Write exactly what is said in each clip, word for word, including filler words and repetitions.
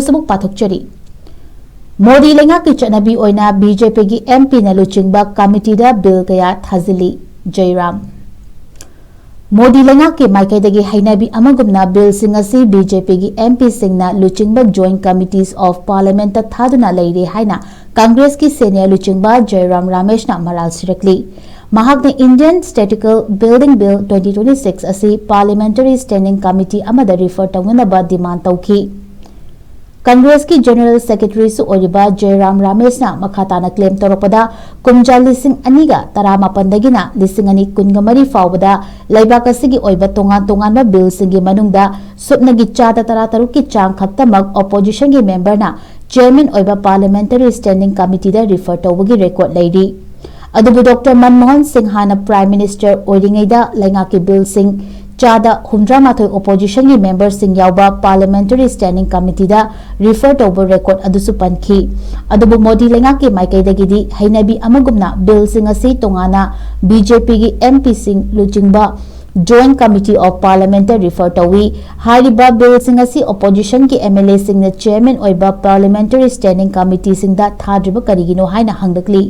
ꯑꯃꯨꯛ ꯄꯥꯊꯣꯛꯆꯔꯤ꯫ ꯃꯣꯗꯤ ꯂꯩꯉꯥꯛꯀꯤ ꯆꯠꯅꯕꯤ ꯑꯣꯏꯅ ꯕꯤ ꯖꯦ ꯄꯤꯒꯤ ꯑꯦꯝ ꯄꯤꯅ ꯂꯨꯆꯤꯡꯕ ꯀꯃꯤꯇꯤꯗ ꯕꯤꯜ ꯀꯌꯥ ꯊꯥꯖꯤꯜꯂꯤ꯫ ꯖꯌꯔꯥꯝ꯫ ꯃꯣꯗꯤ ꯂꯩꯉꯥꯛꯀꯤ ꯃꯥꯏꯀꯩꯗꯒꯤ ꯍꯩꯅꯕꯤ ꯑꯃꯒꯨꯝꯅ ꯕꯤꯜꯁꯤꯡ ꯑꯁꯤ ꯕꯤ ꯖꯦ ꯄꯤꯒꯤ ꯑꯦꯝ ꯄꯤꯁꯤꯡꯅ ꯂꯨꯆꯤꯡꯕ Joint Committees of Parliament ꯊꯥꯗꯨꯅ ꯂꯩꯔꯦ ꯍꯥꯏꯅ ꯀꯪꯒ꯭ꯔꯦꯁꯀꯤ ꯁꯦꯅꯤꯌꯔ ꯂꯨꯆꯤꯡꯕ ꯖꯌꯔꯥꯝ ꯔꯥꯃꯦꯁꯅ ꯃꯔꯥꯜ ꯁꯤꯔꯛꯂꯤ꯫ ꯃꯍꯥꯛꯅ Indian Statistical Building Bill twenty twenty-six ꯑꯁꯤ Parliamentary Standing Committee ꯑꯃꯗ ꯔꯤꯐꯔ ꯇꯧꯅꯅꯕ ꯗꯤꯃꯥꯟ ꯇꯧꯈꯤ꯫ ꯀꯪꯒ꯭ꯔꯦꯁꯀꯤ ꯖꯦꯅꯔꯦꯜ ꯁꯦꯀ꯭ꯔꯦꯇꯔꯤꯁꯨ ꯑꯣꯏꯔꯤꯕ ꯖꯌꯔꯥꯝ ꯔꯥꯃꯦꯁꯅ ꯃꯈꯥ ꯇꯥꯅ ꯀ꯭ꯂꯦꯝ ꯇꯧꯔꯛꯄꯗ, ꯀꯨꯝꯖꯥ ꯂꯤꯁꯤꯡ ꯑꯅꯤꯒ ꯇꯔꯥꯃꯥꯄꯟꯗꯒꯤꯅ ꯂꯤꯁꯤꯡ ꯑꯅꯤ ꯀꯨꯟꯒ ꯃꯔꯤ ꯐꯥꯎꯕꯗ ꯂꯩꯕꯥꯛ ꯑꯁꯤꯒꯤ ꯑꯣꯏꯕ ꯇꯣꯉꯥꯟ ꯇꯣꯉꯥꯟꯕ ꯕꯤꯜꯁꯤꯡꯒꯤ ꯃꯅꯨꯡꯗ ꯁꯨꯞꯅꯒꯤ ꯆꯥꯗ ꯇꯔꯥꯇꯔꯨꯛꯀꯤ ꯆꯥꯡ ꯈꯛꯇꯃꯛ ꯑꯣꯄꯣꯖꯤꯁꯟꯒꯤ ꯃꯦꯝꯕꯔꯅ ꯆꯦꯌꯔꯃꯦꯟ ꯑꯣꯏꯕ Parliamentary Standing Committeeꯗ ꯔꯤꯐꯔ ꯇꯧꯕꯒꯤ ꯔꯦꯀꯣꯔꯗ ꯂꯩꯔꯤ꯫ ꯑꯗꯨꯕꯨ ꯗꯣꯛꯇꯔ ꯃꯟꯃꯣꯍꯟ ꯁꯤꯡꯍꯅ ꯄ꯭ꯔꯥꯏꯝ ꯃꯤꯅꯤꯁꯇꯔ ꯑꯣꯏꯔꯤꯉꯩꯗ ꯂꯩꯉꯥꯛꯀꯤ ꯕꯤꯜꯁꯤꯡ ꯆꯥꯗ ꯍꯨꯝꯗ꯭ꯔꯥꯃꯥꯊꯣꯏ ꯑꯣꯄꯣꯖꯤꯁꯟꯒꯤ ꯃꯦꯝꯕꯔꯁꯤꯡ ꯌꯥꯎꯕ Parliamentary Standing Committeeꯗ ꯔꯤꯐꯔ ꯇꯧꯕ ꯔꯦꯀꯣꯔꯗ ꯑꯗꯨꯁꯨ ꯄꯟꯈꯤ꯫ ꯑꯗꯨꯕꯨ ꯃꯣꯗꯤ ꯂꯩꯉꯥꯛꯀꯤ ꯃꯥꯏꯀꯩꯗꯒꯤꯗꯤ ꯍꯩꯅꯕꯤ ꯑꯃꯒꯨꯝꯅ ꯕꯤꯜꯁꯤꯡ ꯑꯁꯤ ꯇꯣꯉꯥꯟꯅ ꯕꯤ ꯖꯦ ꯄꯤꯒꯤ ꯑꯦꯝ ꯄꯤꯁꯤꯡ ꯂꯨꯆꯤꯡꯕ Joint Committee of Parliamentꯇ ꯔꯤꯐꯔ ꯇꯧꯏ꯫ ꯍꯥꯏꯔꯤꯕ ꯕꯤꯜꯁꯤꯡ ꯑꯁꯤ ꯑꯣꯄꯣꯖꯤꯁꯟꯒꯤ ꯑꯦꯝ ꯑꯦꯜ ꯑꯦꯁꯤꯡꯅ ꯆꯦꯌꯔꯃꯦꯟ ꯑꯣꯏꯕ Parliamentary Standing Committeeꯁꯤꯡꯗ ꯊꯥꯗ꯭ꯔꯤꯕ ꯀꯔꯤꯒꯤꯅꯣ ꯍꯥꯏꯅ ꯍꯪꯂꯛꯂꯤ꯫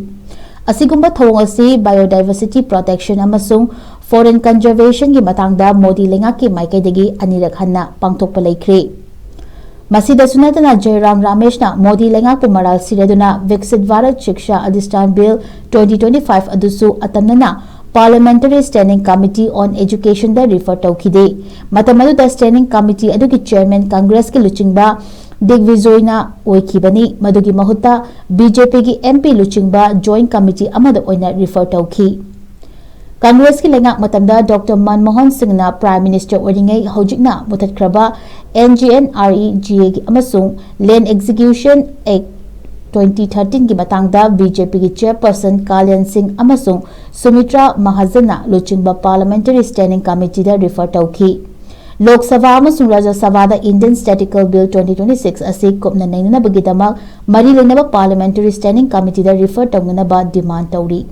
ꯑꯁꯤꯒꯨꯝꯕ ꯊꯧꯑꯣꯡ ꯑꯁꯤ biodiversity protection ꯑꯃꯁꯨꯡ foreign conservationꯒꯤ ꯃꯇꯥꯡꯗ ꯃꯣꯗꯤ ꯂꯩꯉꯥꯛꯀꯤ ꯃꯥꯏꯀꯩꯗꯒꯤ ꯑꯅꯤꯔꯛ ꯍꯟꯅ ꯄꯥꯡꯊꯣꯛꯄ ꯂꯩꯈ꯭ꯔꯦ꯫ ꯃꯁꯤꯗꯁꯨ ꯅꯠꯇꯅ ꯖꯌꯔꯥꯝ ꯔꯥꯃꯦꯁꯅ ꯃꯣꯗꯤ ꯂꯩꯉꯥꯛꯄꯨ ꯃꯔꯥꯜ ꯁꯤꯔꯗꯨꯅ Viksit Bharat Shiksha Adhishthan Bill twenty twenty-five ꯑꯗꯨꯁꯨ ꯑꯇꯝꯅꯅ Parliamentary Standing Committee on Educationꯗ ꯔꯤꯐꯔ ꯇꯧꯈꯤꯗꯦ꯫ ꯃꯇꯝ ꯑꯗꯨꯗ Standing Committee ꯑꯗꯨꯒꯤ ꯆꯦꯌꯔꯃꯦꯟ ꯀꯪꯒ꯭ꯔꯦꯁꯀꯤ ꯂꯨꯆꯤꯡꯕ ꯗꯤꯒꯕꯤꯖꯣꯏꯅ ꯑꯣꯏꯈꯤꯕꯅꯤ꯫ ꯃꯗꯨꯒꯤ ꯃꯍꯨꯠꯇ ꯕꯤ ꯖꯦ ꯄꯤꯒꯤ ꯑꯦꯝ ꯄꯤ ꯂꯨꯆꯤꯡꯕ Joint Committee ꯑꯃꯗ ꯑꯣꯏꯅ ꯔꯤꯐꯔ ꯇꯧꯈꯤ꯫ ꯀꯪꯒ꯭ꯔꯦꯁꯀꯤ ꯂꯩꯉꯥꯛ ꯃꯇꯝꯗ ꯗꯣꯛꯇꯔ ꯃꯟꯃꯣꯍꯟ ꯁꯤꯡꯅ ꯄ꯭ꯔꯥꯏꯝ ꯃꯤꯅꯤꯁꯇꯔ ꯑꯣꯏꯔꯤꯉꯩ ꯍꯧꯖꯤꯛꯅ ꯃꯨꯊꯠꯈ꯭ꯔꯕ N G N R E G ꯑꯦꯒꯤ ꯑꯃꯁꯨꯡ Land Execution Act twenty thirteenꯒꯤ ꯃꯇꯥꯡꯗ ꯕꯤ ꯖꯦ ꯄꯤꯒꯤ ꯆꯦꯌꯔꯄꯔꯁꯟ ꯀꯥꯂꯤꯌꯟ ꯁꯤꯡ ꯑꯃꯁꯨꯡ ꯁꯨꯃꯤꯇ꯭ꯔꯥ ꯃꯍꯥꯖꯟꯅ ꯂꯨꯆꯤꯡꯕ Parliamentary Standing Committeeꯗ ꯔꯤꯐꯔ ꯇꯧꯈꯤ꯫ ꯂꯣꯛ ꯁꯚꯥ ꯑꯃꯁꯨꯡ ꯔꯥꯖ꯭ꯌ ꯁꯚꯥꯗ Indian Statistical Bill twenty twenty-six ꯑꯁꯤ ꯀꯨꯞꯅ ꯅꯩꯅꯅꯕꯒꯤꯗꯃꯛ ꯃꯔꯤ ꯂꯩꯅꯕ Parliamentary Standing Committeeꯗ ꯔꯤꯐꯔ ꯇꯧꯅꯅꯕ ꯗꯤꯃꯥꯟ ꯇꯧꯔꯤ꯫